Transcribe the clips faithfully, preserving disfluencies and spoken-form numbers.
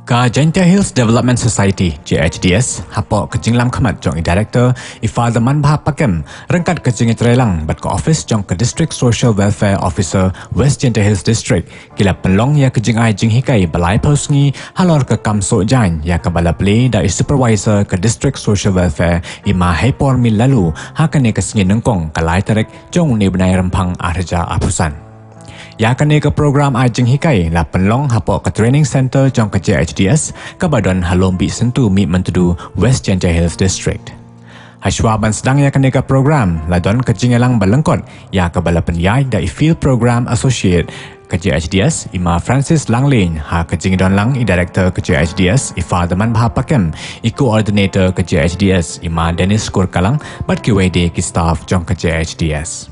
Ka Jaintia Hills Development Society, J H D S, hapoh ka jinglam khmat jong i Director, i Father Manbha Pakem, ryngkat ka jingïatreilang bad ka office jong ka District Social Welfare Officer, West Jaintia Hills District, ki la pynlong ïa ka jingai jinghikai ba laiphew sngi halor ka kam soh jaiñ ïa kaba la plie da i Supervisor ka District Social Welfare, i Ma Heipormi Laloo, ha kane ka sngi nyngkong ka lai tarik jong une u bnai Rymphang arhajar arphew san. Ïa kane ka program ai jinghikai la pynlong hapoh ka training center jong ka J H D S kaba don ha Lombih Syntu, Mihmyntdu, West Jaintia Hills District. Hashwa ban sdang ïa kane ka program la don ka jingïalang ba lyngkot ïa kaba la pynïaid da i Field Program Associate ka J H D S, i Ma Francis Langlein, ha ka jingdon lang i Director ka J H D S, i Father Manbha Pakem, i Coordinator ka J H D S, i Ma Dennis Kurkalang, bad kiwei de ki staff jong ka J H D S.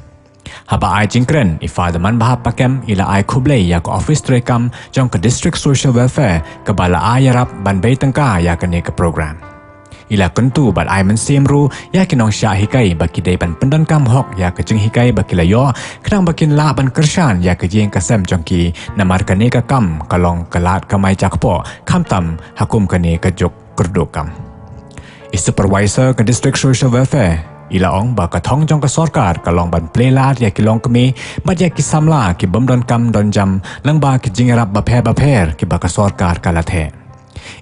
Haba ai jingkren, i Father Manbha Pakem i la ai khublei ïa ka office treikam jong ka District Social Welfare kaba la ai ïarap ban bei tyngka ïa kane ka program. I la kyntu bad ai mynsiem ruh ïa ki nongshah hikai ba ki dei ban pyndonkam hok ïa ka jinghikai ba ki la ïoh, khnang ba kin lah ban kyrshan ïa ka ïing ka sem jong ki, namar kane ka kam ka long ka lad kamai jakpoh, khamtam ha kum kane ka juk kyrduh kam. I Supervisor ka District Social Welfare i la ong ba ka thong jong ka sorkar ka long ban plie lad ïa ki longkmie bad ïa ki samla ki bym donkam donjam lyngba ki jingïarap bapher bapher kiba ka sorkar ka la theh.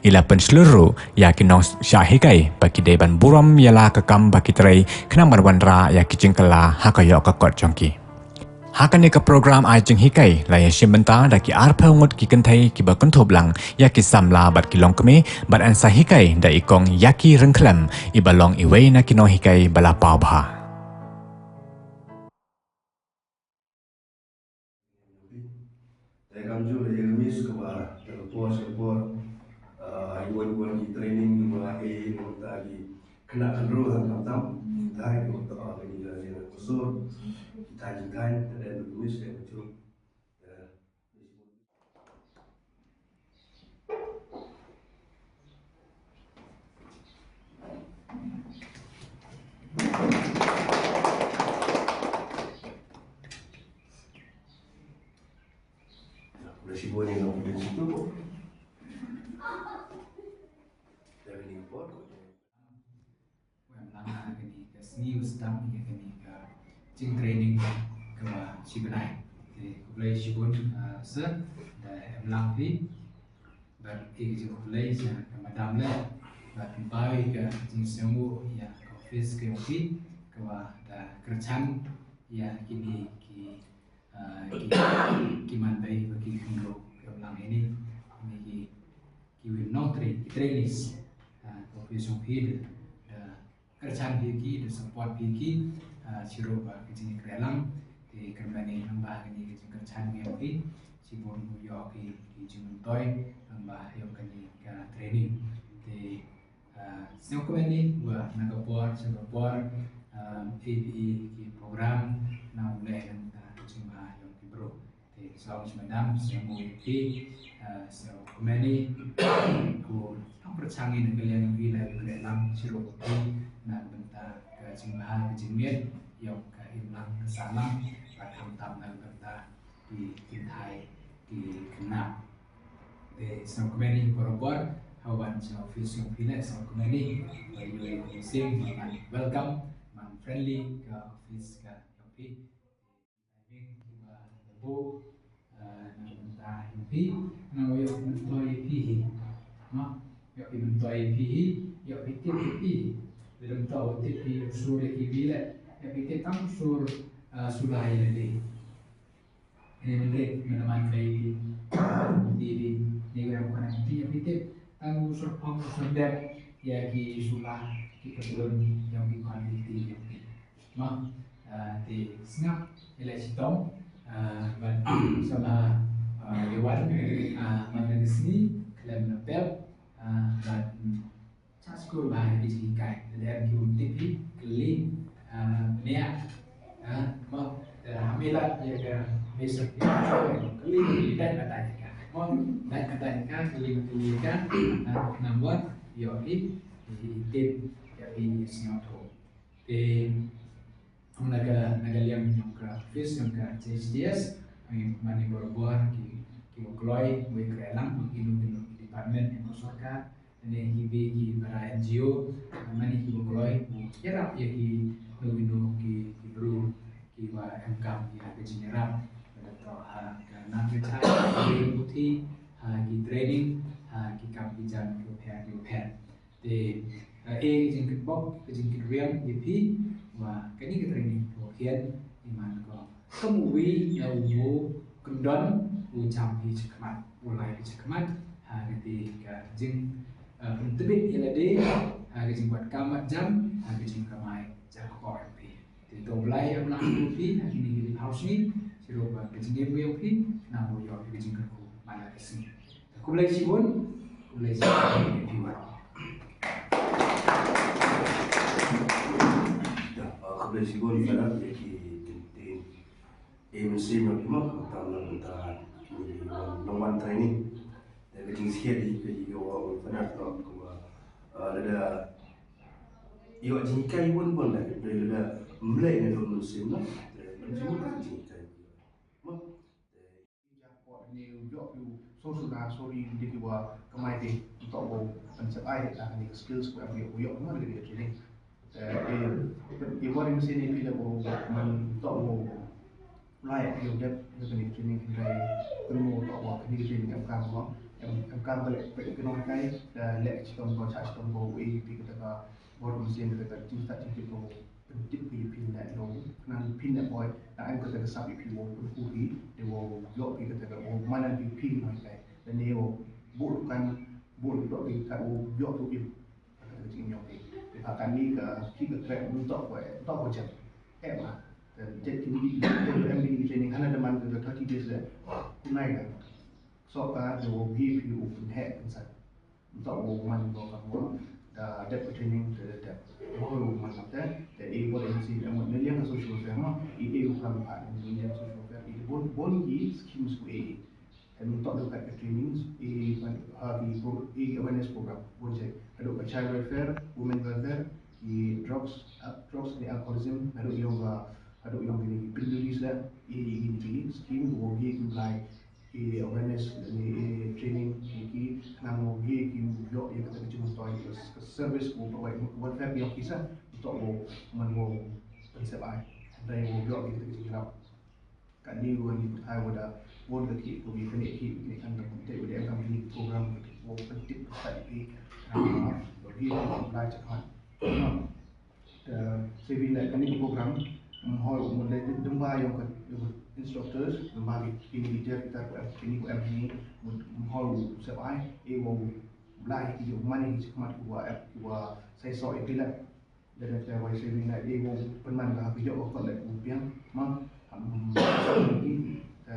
I la pynshlur ruh ïa ki nongshah hikai ba ki dei ban burom ïa la ka kam ba ki trei, khnang ban wanrah ïa ki jingkylla ha ka ïoh ka kot jong ki. Ha kane ka program ai jinghikai la ïashim bynta da ki arphew ngut ki kynthei kiba kynthup lang ïa ki samla bad ki longkmie, bad yn sa hikai da i Kong Yaki Ryngkhlem, iba long iwei na ki nonghikai ba la paw bha. Te kamjooh ïa ka miss kaba te ka por sha ka por, ah, ïa wan wan ki training kiba la ai na ka bynta ki khynnah khynroo tang tam tam. Te ka bynta ka ïa ka sur ki thaiñ thaiñ te ka miss te ka jooh. Wan lang ha kane ka sngi ba sdang ïa kane ka jingtraining kaba shi bnai. Te khublei shibun, ah, sir, da em lang phi. Bad ïa ka jingkhublei sha ka madam leh. Bad kumba ïa ka jingsngewnguh ïa ka office ka jong phi kaba da kyrchan ïa kine ki, ah, ki, ki man bei bad ki khynroo kaba lang ïa kine ki ki wei nongtrei, ki trainees, ah, ka office jong phi da, da kyrchan phi ki, da support phi ki, ah, shuh ruh ba ka jingïakren lang, te kyrmen ïa namba kane ka jingkyrchan ïa phi, shibun u ïoh ki, ki jingmyntoi, namba ïoh kane ka training. Te, ah, sngewkmen ïa u na ka por sha ka por, ah, ei ei ki program, na u leh nangta ka jingbha ïa ki briew. Te sngewbha madam, sngewbha ïa phi, ah, sngewbha kumne, ko, tang pyrshang ïa ka liang ïa phi la ïa kren lang shuh ruh phi na ka bynta ka jingbha ka jingmiat ïa ka imlang ka sahlang, bad khamtam na ka bynta ki kynthei ki khynnah. Te sngewbha kumne barabor, ha wan sha office jong phi leh sngewbha kumne, ba ïoh ïa ka mynsiem ban welcome, ban friendly ka office ka jong phi. Kiba la buh, eh, na ka bynta ïa phi, nang ïoh pynmyntoi ïa phi hi. Ma, ïoh pynmyntoi ïa phi hi, ïoh pyntip ïa phi. Lada ym tip phi ïa u sur ïa kiwei leh, ïoh pyntip tang u sur, eh, Sulai lade. Ïa mynta mynta man dei phi, phi, phi, ni ïoh pynmyntoi ïa phi, ïoh pyntip tang u sur phong u sur dep ïa ki sula ki patlun jong ki khon ki kti jong phi. Mo, ah, te sngap ïa leh shitom, ah, bad sngap, ah, ïa wan, ah, man la ka sngi khlem na pep, ah, bad, mm, sha skul ba ïa ki jinghikai. Te lada ki bym tip hi kylli, ah, bniah, ah, mo, te ha mei lad ïa ka mei sha ki kylli, kylli dait batai ka. Mo, dait batai ka, kylli kylli ka, ah, namar ïoh hi, hi tip ïa hi sngewthuh. Te na ka, na ka liang jong ka office jong ka J H D S, ngi mane barabor ki, ki wa kloi, wei kren lang, kino kino ki Department jong ka sorkar, ne hi ba ki para N G O, mane hi ba kloi, u ïarap ïa ki, no, no, ki, ki bru, ki ba em kam ïa ka jingïarap. Ba dei to ha ka nam ka jai, ha ki puthi, ha ki training, ha ki kam ki jam ki pher ki pher. Te, eh, e ka jingkitbok, ka jingkit riang ïa phi, wa kane ka training ka khian, iman ko. Kum uwei na u kyndon, u jam phi shakhmat, u lai phi shakhmat, ha kata ka jing, eh, pyntbit ïa lade, ha ka jingwad kam wad jam, ha ka jingkamai jingkor phi. Te to Blai ïa u nang u phi, ha kine ki phaw sngi, shuh ruh ba ka jingim ïa u phi, nang u ïoh ka jingkyrkhu man la ka sngi. Khublei shibun, khublei shibun ïa phi baroh. Ya, uh, khublei shibun Father ïa ki ktien. Em, shisien ïa phi mo, tam na bynta ki nongwan training. Te ka jingshit ïa ka ïoh Father to ka, uh, lada ïoh jinghikai bun bun da ka, lada mlei na dum mynsiem na. Te ka jinghikai. Mo. Te ïa ka por ne u ïoh u sosuna sori de ki wa kamai de, to u pynsep ai da kane ka skills ko em ïoh, u ïoh ma de ka training. Eh, eh, i wa ri mesti ne phi da u man to u lai ïoh dep da kane ka training, hynrei kynmo to u kane ka training em kam ko, em, em kam ba leh peit ki nonghikai, da leh chitom ko, chah chitom ko, u e phi kata ka bor mesti kata ka jingstad jingtip ko. Pyntip ïa phi na ïa u, khnang phin ïa poi, na em kata ka sap ïa phi wow pynku phi, te wow ïoh phi kata ka wow manan phi phi nonghikai. Lane wow buh dukan, buh dukan phi kat wow ïoh tu im. Kata ka jingïoh phi. Te pha kane ka ki ka krek mynta ko, eh, mynta ko jam. Eh, ma. Te jait kine ki, te em kine ki training hana da man ka thirty days le. Kumne ka. So ka te wow gi phi wow pynheh pynsat. Ntok u man ko ka mo da dep ka training te dep. Mo u man te te e bor agency e mo ne liang social welfare mo, e e u kam ka ne liang social welfare, e bun bun ki schemes ku e. Te ntok da ka training e ban ha ki pro-, e awareness program bun je. Haduh ka child welfare, women welfare, ki drugs, uh, drugs ne alcoholism, haduh yong ka, haduh yong ki pin release la, e e ki scheme ku e ki lai. Ki awareness, ki, ki training, ki, ki khnang mo ki, ki ïoh ïa kata ka jingmyntoi, ka, ka service ko provide mo, wan pep ïoh ki sa, to mo man mo pynsep ai. Dei mo ïoh ïa kata ka jingïarap. Ka ni wan ni pyrthai wada, won ka ki, ko ki kane ki, ki kan da pynte wada em kam ki program ko pyntip ka ki, ah, ki ko lai chakhan. Te, saving life kane ka program, mm, hoi u mut leh dei dei ba ïong ka, ïong ka instructors, dei ba ki, ki teacher kita ko em, kini ko em kini, mut, mm, hoi u sep ai, e wow blai ki ïong mane ki chikmat ki wa em, ki wa sai so e ki leh. Dei te wai saving life, e wow pynman ka ki ïong ko leh u piang, ma, am, ki, te,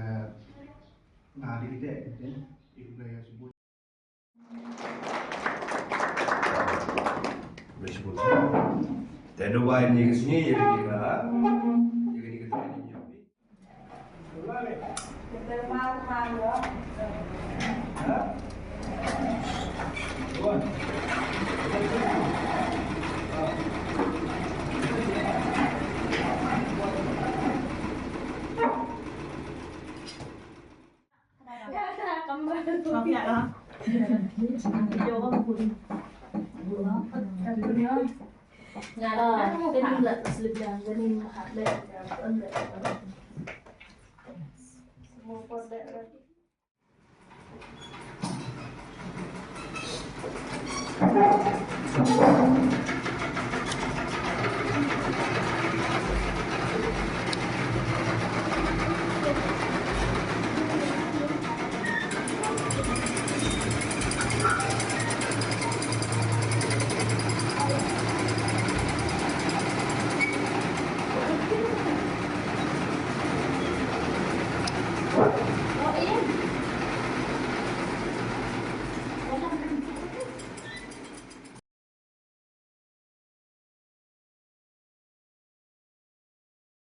nga di te, te, e blai ya sibut. Te duwai ni ka sngi ïa ka, ïa ka, ïa ka training ïa phi.